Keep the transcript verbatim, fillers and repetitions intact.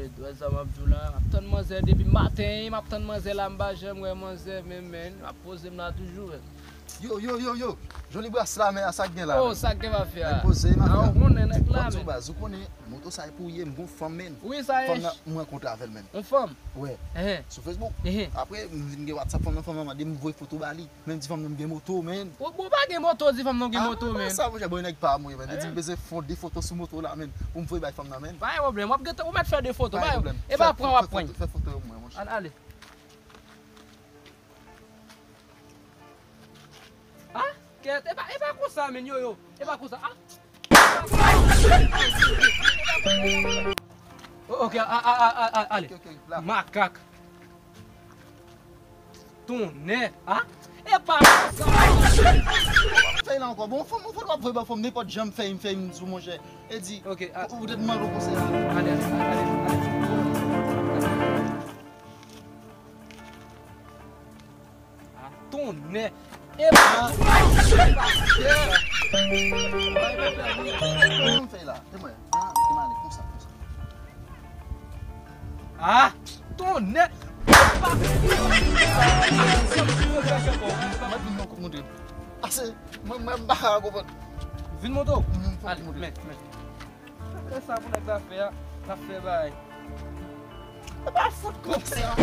Wè sa m ap di w la, m ap tann manzè depi maten, m ap tann manzè la, m pa janm wè manzè menm, menm, m ap poze m la toujou, menm. Yo, yo, yo, yo, Joli Bras la, men sa k gen la, oh, menm? Sa k gen pa fè a? Menm poze m ap fè. Ah, ou konnen nèg la, menm. Baz, ou konnen, moto sa e pou ye, m gon fanm, menm. Wi, sa e. Fanm nan, m rankontre avè l, menm. On fanm? Wè. Ehe. Sou Facebook. Ehe. Apre, m vin gen WhatsApp fanm nan, fanm nan mande m voye foto ba li. Menm di fanm nan m gen moto, menn. Ou, ou pa gen moto, di fanm nan w gen moto, menn. Ah, sa, monchè, bon, nèg pa mwen, menn. Li di m bezwen fè de foto sou moto la, menn, pou m voye bay fanm nan, menn. Pa gen pwoblèm, w ap gen tan, ou mèt fè de foto, pa gen pwoblèm. E pa pran, w ap pran. Fè foto, fè foto yo mwen, monchè. Ann ale. Ah, kèt, e pa, e pa konsa, menn, yo, yo. E pa konsa, ah. Oh, ok, a, a, a, a, a, ale. Ok, ok, la. Makak. Tonnè, ah. E pa konsa. Fèy la ankò. Bon, fanm, fanm w ap voye ba fanm nenpòt jan m fèy, m fèy, m di w, monchè. E di, ok, a, ou te mande w konsèy la. Ale, ale, ale, ale. Ah, tonnè. E pa. Ah, tonnè. E pa. Mwen vin nan kout moto. Ase, mwen, mwen, m pa ka konprann. Vin moto? Mhm, fòk moto. Ale, men, men. E sa pou nèg la fè a, l ap fè bagay. E pa fout konsa.